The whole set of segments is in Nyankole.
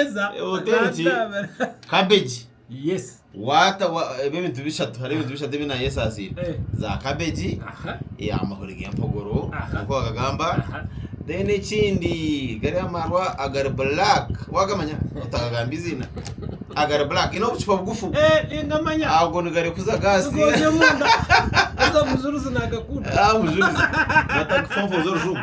Okaheza. Hoteeri ki? Cabbage. Yes. Waata wa- ebi ebintu bishatu hariho ebintu bishatu ebi nayesaasiire Eh. za cabbage Aha. eh, amahuri g'empogoro Aha. nikwo bagagamba Aha. then ekindi gari amarwa agari black wagamanya otagagamba eiziina agari black ine obucupa bugufu Eh, ningamanya. ago nigarekuza gaasi Nigoza omunda. Haza mujurizi nagakunda. Ah, mujurizi natakufonfoza orujungu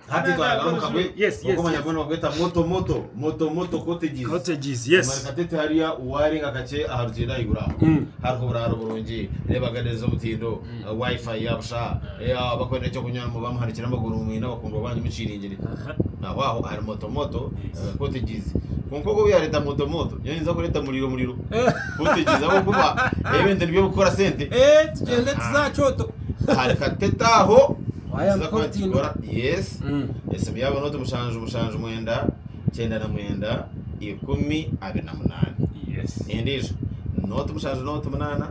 Hati twagaruka gwe Yes, yes, okumanya yes. gwena bagweta moto moto moto moto cottages. Cottages, yes. Murekatete hariya warenga kakye aha rutindo ahaiguru aho Mm. hariho oburaaro burungi reeba gardens z'omutindo wifi ya busha eh, abakwenda ekyokunywa nimuba muhanikire amaguru mwine abakundwa banyu mukiringire Aha. aho aho hari moto moto Yes. eh, cottages kwonka ogwo obu yareeta moto moto nyowe nyinza kureeta muriro muriro Eh. cottages ahabw'okuba ebintu nibyo bikukora sente Eh, tugyende tuze aha kyoto. hari katete aho Waya Tuza kuba mukuru nitukora yes Mm. esimu yaabo noti 7 7 9 10 28 Yes. endiijo noti 7 noti 8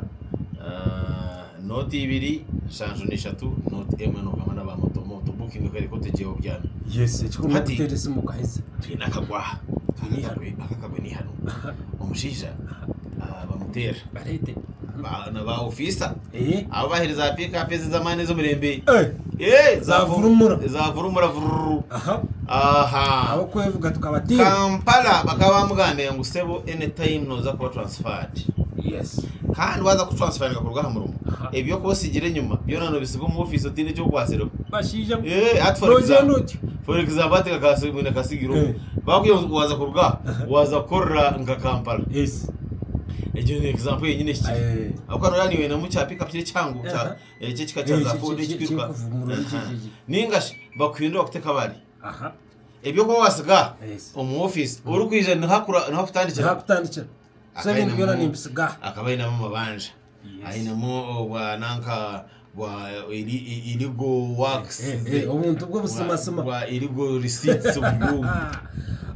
noti 2 73 noti emwe nogamba na ba moto moto booking kare cottage yawe obyame Yes, ekikuru Hati- n'okuteera esimu okaheza. twine akagwa aha Twine ihano. Aka akagwe n'ihano omushaija ah, bamuteera Bareete. Ba- na ba ofiisa Eh. abo baheereza aha pick up ezi ez'amaani ez'omurembe Eh. Eh, Za vurumura. za vurumura vururu Aha. aha Ab'okwevuga tukabatiina. Kampala bakaba bamugambira ngu sebo anytime noza kuba transferred Yes. kandi waza kutransferinga kuruga aha murimo Aha. ebyokuba osigire enyuma byona nobisiga omu office otiine eki okwatsireho Bashaija Eh, hati for nogyenda example otyo. for example hati kakasi mwine kasigireho Eh. bakugira ngu waza kuruga aha, waza kukorera nka Kampala Yes. Egyo ni example yenyine ehikire. Eh. Ahabw'okuba nooreeba niiwe oinemu kya pick up kiri ekihango kya Aha. eki ekika kya Eh, za ki- Ford ki- ki- ekikwiruka. ky'okuvumura Aha. eki- eki- eki. Ninga shi bakuhindura bakuteka abari. Aha. Eby'okuba waasiga Yes. omu ofiisi orikwija niho akura niho akutandikira. Niho akutandikira. So ebintu byona nimbisiga. Akaba ainemu amabanja. Yes. Ainemu obwa nanka bwa iri- illegal works. Eh, eh, obuntu bw'obusimasima. Bwa illegal receipts oburyo.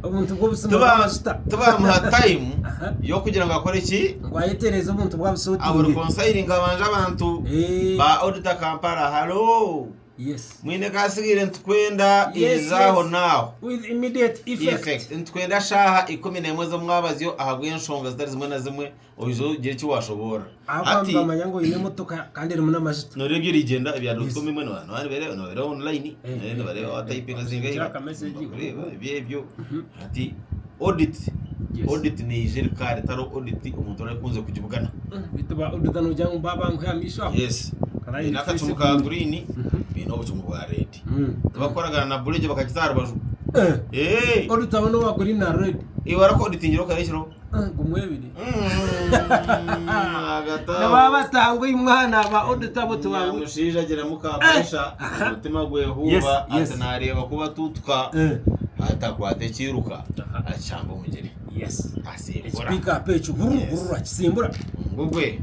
Obuntu bw'obusima Tuba bw'amajuta. tubamuha time Aha. y'okugira ngu akore ki? Ngu ayetereeze obuntu bw'abusotinge. Abureconcilinge abanje abantu Eh. ba auditor Kampala hallo. Yes. Mwine kasigire nitukwenda Yes, iriza aho yes. naaho. With immediate effect. Effect. Nitukwenda shaaha 11 z'omwabazyo ahabw'enshonga zitari zimwe na zimwe oije ogire eki washoboorora. Ahabw'okuba Hati nibamanya ngu oine emotoka kandi erimu n'amajuta. nooreeba ebyo erigyenda ebya Yes. dot com ebimwe niba nibareeba nibareeba online Eh, eh, eh, nibareeba eh, watayipinga eh, zingahi bakira akamessage. bakureeba ebyo ebyo hati audit Yes. audit neija eri kare etari audit omuntu orakunze kugibugana. Beitu ba auditor noogira ngu baabanguhe aha maisho aho. Yes. Karayi Baine akacumu ka Facebook. green, baine obucumu bwa red. Mm. Tibakukoragana na bridge bakagita aha rubaju. Eh. Eh, Auditor we n'owa green na red. iwe arakuauditingira okarekyeraho. Eh, Gumwe ebiri. Mm, agataho. Nibaba batangwa oyu mwana ba auditor bo tibangu. Nyamushaija agiramu ka pressure, omutima gwehuuba, Yes, yes. ati nareeba ku batuutuka, Eh. ati akwata ekiiruka, Aha. akishamba omugyere. Yes. Asimbura. Eki pick up ekyo hururu Yes. hururu akisimbura. Ngugwe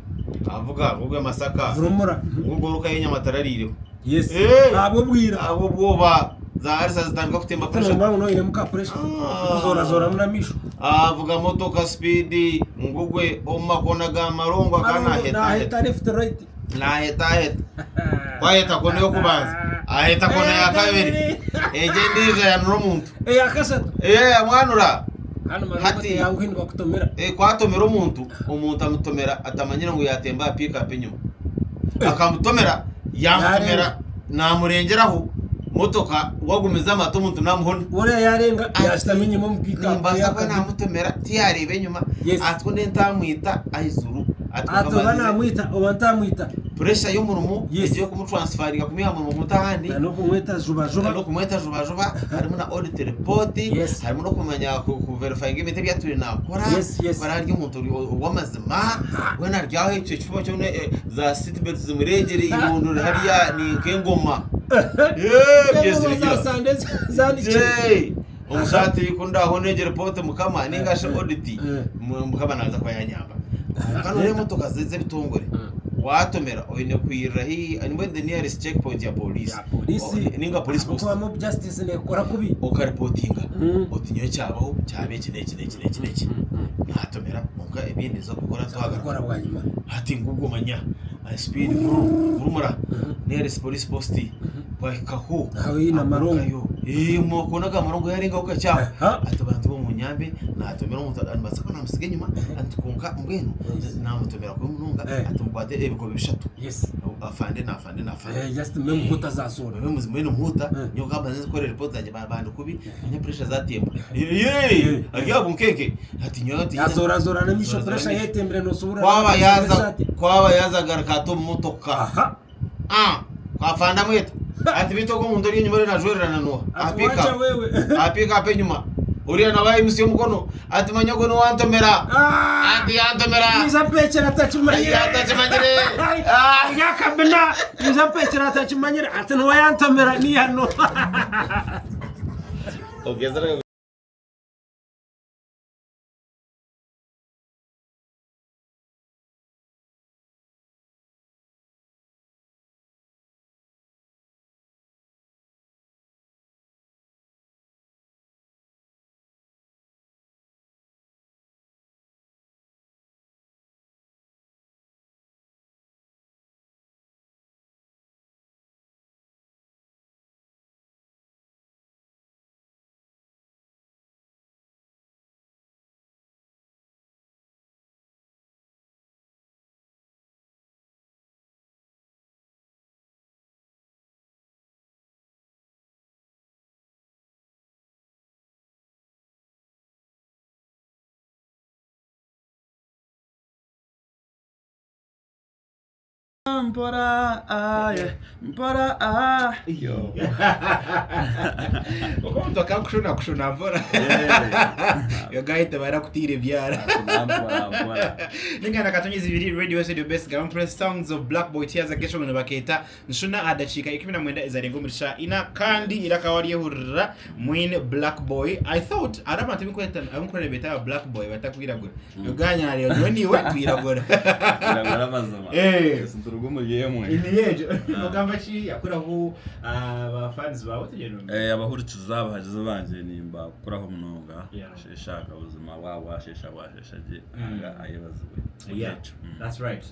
avuga ngugwe Masaka. Vurumura. Ngugwe orukayo enyama tarariireho. Yes. Eh! Ahabw'obwira. Ahabw'obwoba za arisa zitandika kutemba pressure. Nomanya ngu noinemu ka pressure. Ah. Kuzorazoramu n'amaisho. Avuga motoka speed ngugwe omu makoona ga Marongo akaba Naheta nahetaheta. left right. Nahetaheta. Ku aheta koona ey'okubanza, aheta koona ya kabiri. Egyo endiijo ayanura omuntu. Eya kashatu. Eh, amwanura. Hanu Hati- Marongo teyanguhi nibakutomera. Eh, ku atomera omuntu, omuntu amutomera atamanyire ngu yatemba aha pick up enyima. Akamutomera, yamutomera, namurengyeraho, motoka wagumiza amatu omuntu namuhona. Oriya yarenga yashutama enyima omu pick up. Nimbaasa kuba namutomera tiyareeba enyima, Yes. ati ku ntamwita aizuru. Ati Ati oba kamanyize namwita oba ntamwita. pressure y'omurimo Yes. egiye kumutransfaringa kumwiha aha murimo kumuta ahandi. Na n'okumweta juba juba. N'okumweta juba juba harimu na audit report Yes. harimu n'okumanya ku ku verifyinga ebintu ebi atwire naakora Yes, yes. ku ari omuntu ori ow'amazima weena ari aho ekyo kifuba kyona eh, za seat belt zimurengyere eibondo riri hariya ni nk'engoma Eh, Engoma za byezirikira. Sunday zanikire. Jay, omusaati ku ndaaho n'egyo report mukama ninga shi audit Eh. mukama naaza kuba yanyamba. Kwonka nooreeba emotoka z'ebitongore waatomera oine kwirira haihi mbwenu the nearest check point ya police Ya polisi. ninga police post Ahabw'okuba mob justice neekukora kubi. okaripotinga Mm. oti nyowe kyabaho kyaba eki n'eki n'eki n'eki n'eki naatomera kwonka ebindi nza kukora twagaruka Kukora bwanyima. hati ngugwo manya speed vuru vurumura nearest police post twahikaho Aho haine amarongo. Aho, eh, omu makoona ga marongo yarengaho kakye aho Aha. ati abantu bomunyambe. munyambe natomera omuntu nibaasa kuba namusiga enyima ati kwonka mbwenu Yes. namutomera kubi munonga Eh. ati mukwate ebikobi bishatu Yes. afande na afande na afande Eh, just mbe muhuta zasora. Mbe mbwenu muhuta Eh. nyowe nkambanza nzikore report zangye bandi kubi manya pressure zatemba yee ari aho nkenke ati nyowe ati Yazora zora n'emisho Yazora pressure n'emisho. yetembire nosobora. kwaba yaza kwaba yazagaruka ati omu motoka Aha. Ah, kwafanda mweta ati bitu ogwo omuntu ori enyuma oriyo najwererana noha aha Ati wacha pick-up wewe. aha pick-up enyuma oriya nawe ayimutsya omukono ati manya ogwo niwe wantomera Ah. ati yantomera Niza mpekera atakimanyire. atakimanyire Ah. Yakabina niza mpekera atakimanyire ati niwe yantomera ni hano. Ogezera Mpora ah, yeah. Mpora ah. Yo. Oku omuntu akakushuna kushuna mpora yogahita barakutiira ebyara Mpora mpora. ningana katonyi zibiri radio radio best gamu press songs of black boy tears agesho ngono baketa nshuna adachika 19 ezarenga omurisha ina kandi irakawa ryehurira mwine black boy i thought ari abantu abikweta abikorera beta black boy batakwiragura yoganya rero niwe niwe kwiragura Biragora amazima. Eh. Sinturuga omuri emwe. iniyejo nogamba ki yakuraho abafans bawe tugenda Eh, abahurikiza abahagizi bangye nimbakuraho munonga Yeah. sheshaka buzima bwabwashesha bwashesha gye Mm. anga ayebazibwe Yeah, that's right.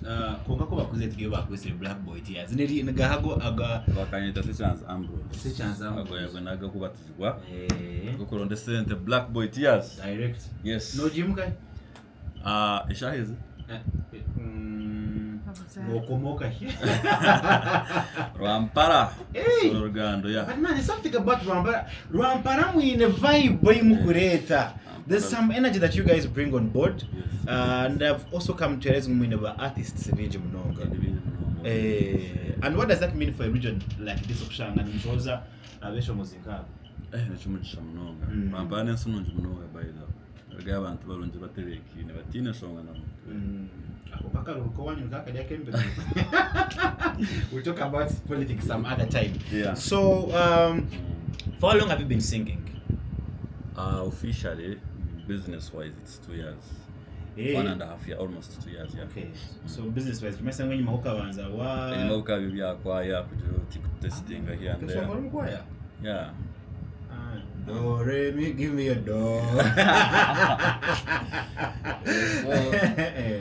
Konka ko bakuze turiyo bakwise black boy tears neri ngahago aga bakanyeta Sechanze Ambrose Sechanze Ambrose. ago yagwe naga kubatizibwa eh gukuronda esente Black Boy Tears direct yes nojimuka ah eshahezi nokomoka here Rwampara Hey! Soro rugando ya But man, there's something about Rwampara. Rwampara mwine vibe imukureta. There's some energy that you guys bring on board. Yes. And I've also come to realize mwine ba artists bingi munonga. Kandi bingi munonga. Eh, and what does that mean for a region like this okushanga nimshoza abeshomozi nkabo? Eh, nekimugisha munonga Mm. Rwampara n'ensi nungi munonga by the way Erega abantu barungi batebekiine batiine nshonga na muntu Ako kakaruru kowanyu nkakarya kembere. We'll talk about politics some other time. Yeah. So, for how long have you been singing? Officially, business wise, it's 2 years. Eh. 1.5 year, almost 2 years, yeah. Okay. So business wise, tumesa ngwe ukabanza wa Enyima bukaba ebyakwaya kugira oti kutestinga here and there. Kushongora mukwaya? Yeah. Ah, do re mi give me a do.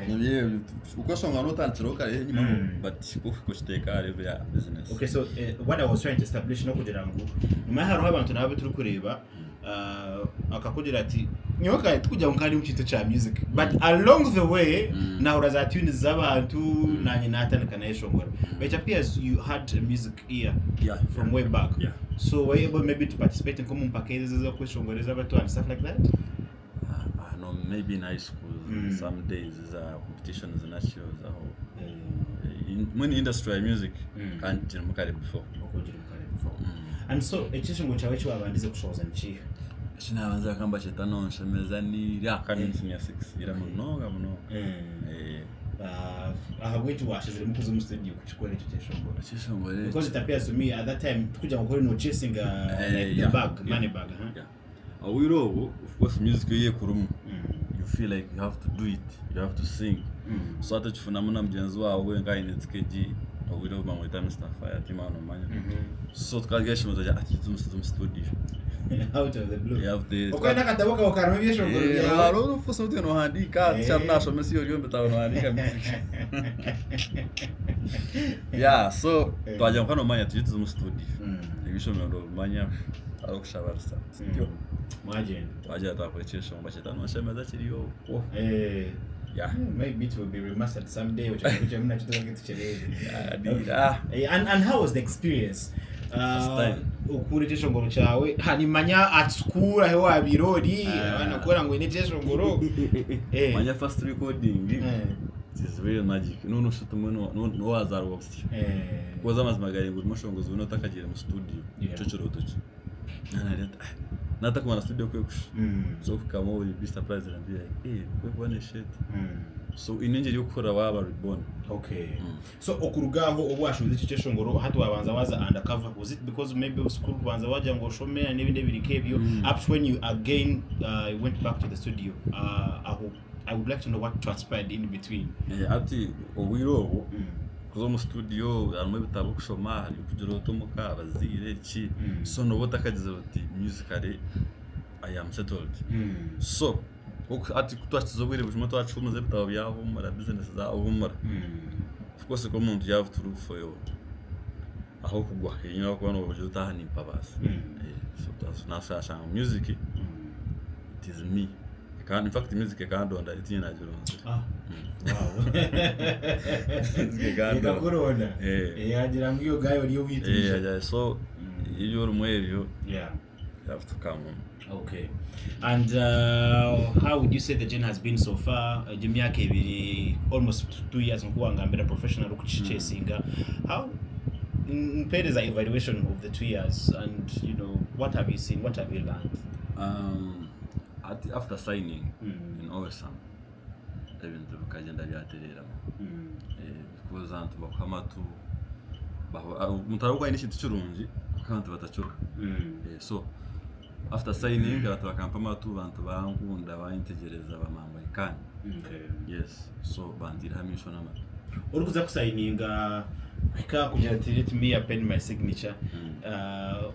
Nibyo ukoshonga notandikiraho kare enyima Mm. but kukiteeka aha level ya business. Okay, so what I was trying to establish no kugira ngu nyuma hariho abantu nabo turi kureba akakugira ati nyowe kare tukugira ngu kari mu kintu kya music but along the way Mm. nahura za tunes z'abantu nanye natandika nayeshongora but it appears you had a music ear Yeah. from way back Yeah. so were you able maybe to participate in common packages zo kweshongoreza abantu and stuff like that? No, maybe in high school Mm. some days za competitions na shows aho in industry ya music Mm. kandi kiri mukare before. Okugira mukare before. And so ekishongo kyawe kiwabandize kushohoza nikiha? Ekinabanza kamba kyeta nonshemeza nira kandi mm. senior 6 ira munonga munonga. Eh, Ahabw'eki washiziremu kuza omu studio kukikora ekyo kyeshongoro? ekishongore Because it appears to me at that time tukugira ngu no chasing like the yeah, bag, yeah. money bag, huh? Yeah. Obwire obu of course music yo yekurumu Mm. you feel like you have to do it, you have to sing. Mm. So ate kifunamu na mugyenzi wawe nka aine TKG obwire obu bamweta Mr Fire timana omanya. So tukageshemeza ati tumu studio. Out of the blue. You have the- Okwenda akatabo kawe karimu ebyeshongoro Eh, byawe. hariho orufuso otyo nohandiika Eh. tikyari nashoma esi ori omu bitabo nohandiika music. Yeah, so Eh. twagira ngu nomanya tujye tuze omu studio. Mm. Ebishomero nobimanya hariho okushabarisa. Sityo? Mwagenda. Twagira twakora ekyeshongoro kyeta nonshemeza kiri okwo. Eh. Yeah. Maybe it will be remastered someday. Which I'm not sure Yeah, Okay. ah. Eh, and how was the experience? First time. Okura ekyeshongoro kyawe ha nimanya at school ahi wabiire ori Ah. abaana kukora ngu oine ekyeshongoro Eh. Manya first recording. Eh, It is real magic. Nono shutu mweno no wazarwa busya. eh, Kuza amazima gari ngo mushongozi wino utakagira mu studio. Yeah. Ico kiroto cye. Natakumara studio kwekusha. So kukama uri be surprised and be like, eh, kwekuba shit. So inengeri yokukora waba reborn. Okay. So okuruga aho obu washoza ekyo kyeshongoro hati wabanza waza undercover was it because maybe of school kubanza wagira ngu oshome and n'ebindi ebiri nk'ebyo up to when you again went back to the studio aho I would like to know what transpired in between. Eh, ati obwire obwo kuza omu studio harimu ebitabo kushoma hari kugira otomuka abazaire ki so noba otakagize oti musically I am settled. So ati kutwakiza obwire bujuma twakihuumuza ebitabo byahumura business zahumura. Of course ko omuntu yaba through for your aho kugwa enyima kuba nobugira oti aha nimpabaasa. So nashashanga music it is me. In fact music ekandonda tiinye nagironzire. Ah. Wow. Music ekandonda. Ekakuronda. Eh. Yagira ngu iyo gayo oriyo witije. Yeah, so ibyo orimu ebyo Yeah. you have to come home. Okay. And how would you say the journey has been so far? Emyaka ebiri almost 2 years nkuwangambira professional okuchichasinga. How mpereza evaluation of the 2 years and you know what have you seen? What have you learned? After signing in Awesome ebintu bikagenda byatereramu. Because abantu bakuha amatu omuntu arikuba aine ekintu kirungi kwonka abantu batakiruha. So after signing abantu bakampa amatu abantu bankunda banyetegereza bamamba ikani. Okay. Yes, so bantiireho amaisho n'amatu. Orikuza kusayininga kuhika kugira ati let me append my signature.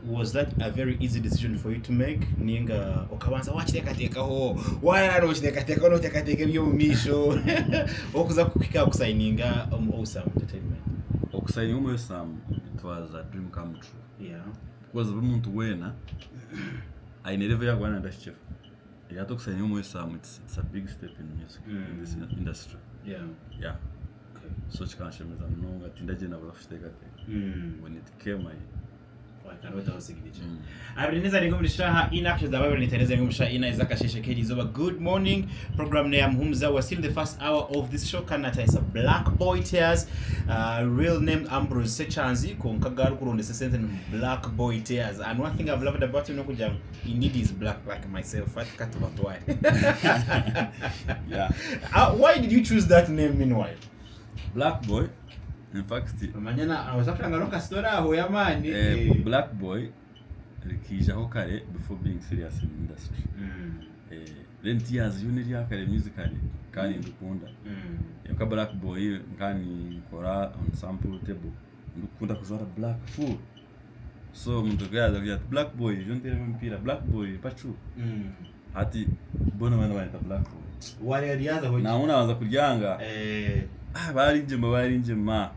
Was that a very easy decision for you to make ninga okabanza wakiteekateekaho warara nokiteekateekaho noteekateeka eby'omu maisho okuza kuhika kusayininga omu Awesome Entertainment? Okusayininga omu Awesome it was a dream come true. Yeah. Because buri muntu weena aine level yakuba nayenda ahikyeho. Hati okusayininga omu Awesome it's a big step in music in this industry. Yeah. Yeah. Okay. So kikanshemeza munonga tindagyenda kuza kukiteekateeka. When it came I Wakarota signature. Abiri neza ngo shaha ina action za babiri nitereza ngo shaha ina izaka sheshe kedi zoba good morning program ne ya Muhumuza. We're still in the first hour of this show kana taisa Black Boy Tears, real name Ambrose Sechanzi konka garu kurondesa sente Black Boy Tears, and one thing I've loved about him nokuja indeed is black like myself at katubatwai. Yeah. Why did you choose that name meanwhile? Black Boy in fact Manyana awasakanga no kastora aho yamani. Black Boy rikijaho kare before being serious in industry. Then tears yo neri akare musically kandi ndukunda. Nka Black Boy nkani nkora on sample table ndukunda kujwara black full. So omuntu gaza kugira ati Black Boy jo ntere mpira Black Boy pachu. Ati bona bana bayita Black Boy. Wari yariyaza ho. Nawe unabanza kuryanga. Ah barinjema barinjema.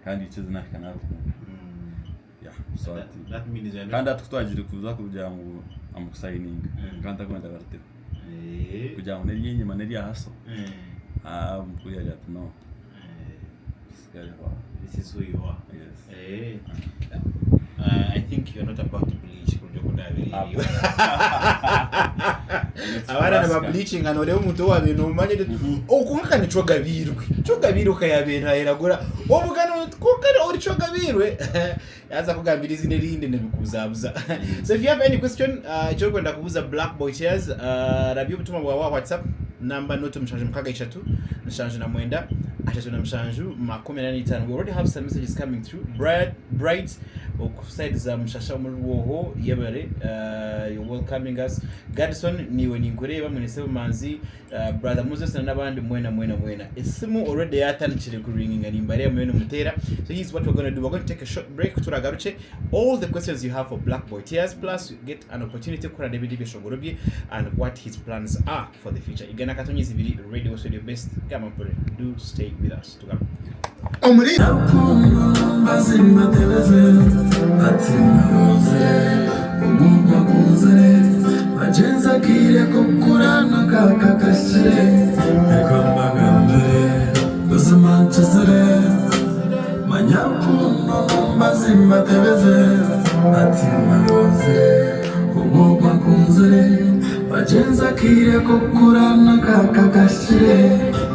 Kandi ikizi nakanarukunda. Yeah, so That means you are kandi atukutwagire kuza kugira ngu amukusayininga kandi akwenda barateba kugira ngu neri enyima neri ahaso ah mukuru yari ati no sigare aho. This is who you are. Yes. I think you're not about to bleach kuryo kundabiri. Abana na bleaching ano leo omuntu wabe no manye okunka ni chogabirwe. Chogabirwe ukayabera iragura. Obugano kokare ori chogabirwe. Yaza kugambira izina erindi nebikubuzabuza. So if you have any question icyo kwenda kubuza Black Boy Tears, rabyo obutumwa bwa WhatsApp namba noto mushanju mukaga ishatu mushanju na mwenda ashatu na mushanju 45. We already have some messages coming through. Bright Oku side za Mushasha omuri Rwoho yebare uh, you're welcoming us. Gadson niiwe ninkureeba mwine Sebumanzi uh, brother Moses na n'abandi mwena mwena mwena. Esimu already yatandikire kuringinga nimbareeba muriyo nimuteera. So here's what we're going to do. We're going to take a short break turagarukye all the questions you have for Black Boy Tears plus you get an opportunity kukora n'ebindi byeshongoro bye and what his plans are for the future. Igana Katonyi Zibiri Radio Studio Best Gamba Mpore. Do stay with us. Tugaruke. Omuri Rukundo mazima tebeze ati muze omuntu akunzire bagyenzi akaire k'okukurana kaka kahikire reka mbagambire buzima nkizire manya rukundo mazima tebeze ati muze omuntu akunzire bagyenzi akaire k'okukurana kaka kahikire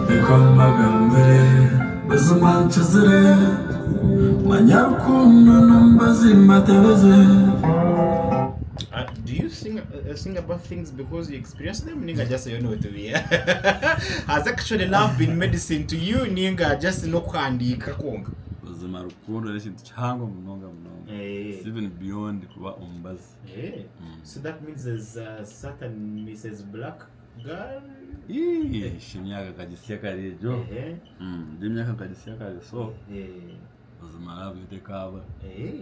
reka mbagambire Buzima nkizire manya rukundo n'omubazi mbatebeze. Do you sing sing about things because you experience them ninga just you know to be has actually love been medicine to you ninga just n'okuhandiika kwonka Buzima rukundo n'ekintu kihango munonga munonga. Eh. It's even beyond kuba omubazi. Eh. So that means there's a certain Mrs. Black Girl. Iish, emyaka nkagisya kare egyo. Ehe. Egyo emyaka nkagisya kare so Eh. buzima love yo tekaabura. Eh.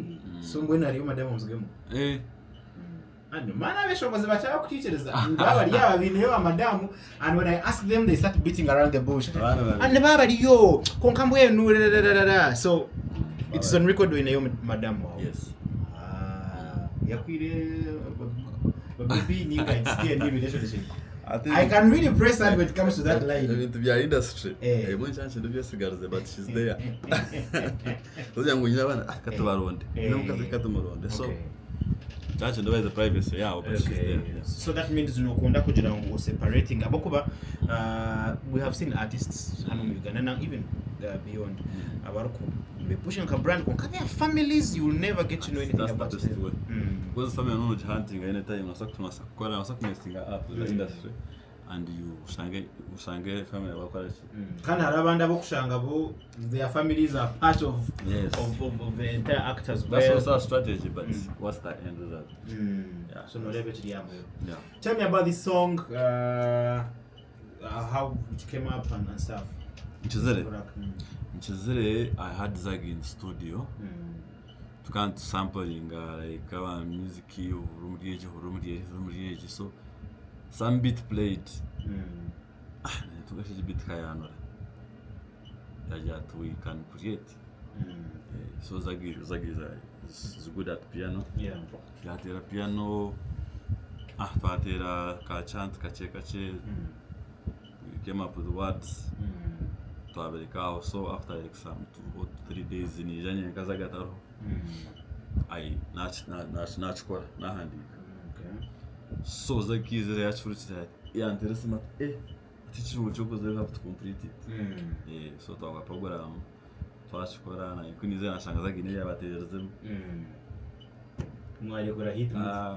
So mbwenu hariyo madamu omuzigemu. Eh, And mana abeshongozi bakyaba kutekereza ngu baba bari aba biineyo ba madamu and when I ask them they start beating around the bush. Abaana babiri. And baba bariyo konka mbwenu rararara. So it's on record oineyo madamu wawe. Yes. Ah, yakwire baby ninga it's still a new relationship. Ate I can really press hard when it comes to that line. ebintu bya industry Eh. ebimwe nkyankye ndibyesigarize but she's there. Togira ngu nyine abaana ah, katubaronde. Eh. N'omukazi katumuronde. So Okay. nkyankye ndibaize privacy yaabo but she's Okay. there. Yeah. So that means nokunda kugira ngu separating abakuba we have seen artists hano mu Uganda now even beyond abariku bepushinga nka brand konka their families you will never get to know anything That's the about best them. way. Because family nono hunting anytime unasa kukora unasa kumesinga up the industry and you ushange ushange family bakora ki. Kandi hari abandi abokushanga bo their families are part of Yes. of the entire act as That's well. also a strategy but what's the end result? Yeah. So norebe kiri hamwe. Yeah. Tell me about this song how it came up and stuff. Nkizire. Nkizire I had Zag in studio. Tukaba nitusamplinga like aba music hurumuri egi hurumuri egi hurumuri egi so some beat played ah nituga egi beat kayanura yagira ati we can create Eh, so Zag Zag is, a, is good at piano Yeah. yateera piano ah twateera ka chant kakye kakye we came up with words twabereka aho so after like some 2 or 3 days niija nyenka Zag atariho ai nakikora nahandiika Okay. so Zag izire yakihurikira yanteera esimu ati eh ati ekirungo kyokozire we have to complete it. Eh, so twakora program twakikora naye ku nizera nashanga Zag niyo yabateerezemu. Mwarekura hit. Ah.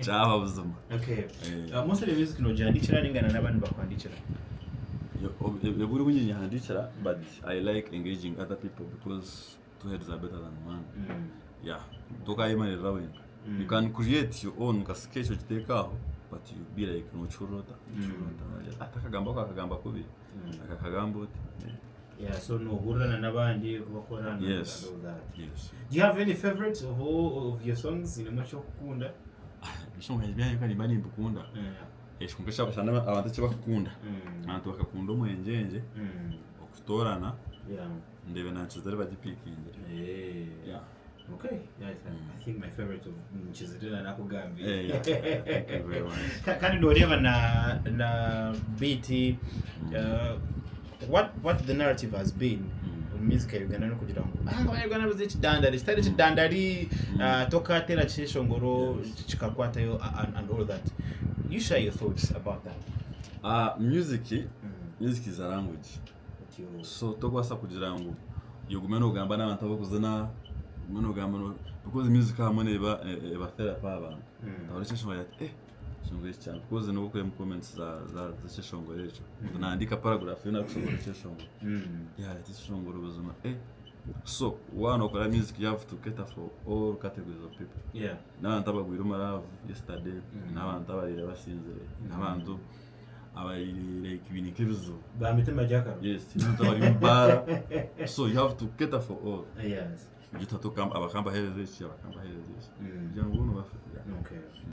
Kyaba buzima. Okay. Eh. Most of the music nogihandikira ningana n'abandi bakuhandikira. Eburi bunye nyahandikira but I like engaging other people because two heads are better than one. Yeah. Tokayemerera wenka. You can create your own ka sketch okiteeka aho but you be like nokihurira ota nokihurira ota atakagamba ako akagamba kubi akakagamba oti. Yeah, so nohurana n'abandi bakora and Yes. all that. Yes. Do you have any favorites of all of your songs? You know much okukunda? Ebishongore byange kandi mba nimbikunda. Ekikunga ekyabashana abantu ekibakukunda. Abantu bakakunda omwengyenje okutoorana ndebe na Nkizire bagipikingire. Eh. Yeah. Okay. Yeah, I think my favorite of Nkizire nakugambye. Eh, yeah. Thank you very much. Kandi noreeba na beat what the narrative has been omu music ya Uganda nokugira ngu ah abanyarwanda bazi ekidandari kitari ekidandari tokatera kyeshongoro kikakwatayo and all that. You share your thoughts about that. Music is a language. So tokubaasa kugira ngu ogume nogamba n'abantu abakuzina ogume nogamba no because music hamwe neba eba therapy aha bantu. Ahura ekyeshongoro ati eh ekishongoro eki kyampa because nobu okureba omu comments za za z'ekyeshongoro ekyo nahandiika paragraph yoona arikushobora ekyeshongoro. Yeah ati ekishongoro buzima eh So waaba nookora music you have to cater for all categories of people. N'abantu abagwire omu love yesterday, n'abantu abariire basinzire, n'abantu abariire like baine nk'ebizibu. Ba mitima gy'akarwa. Yes, n'abantu abari omu baara. So you have to cater for all. Yes. Kugira oti abakambaheereza eki, abakambaheereza eki. Kugira ngu boona bafe. Okay.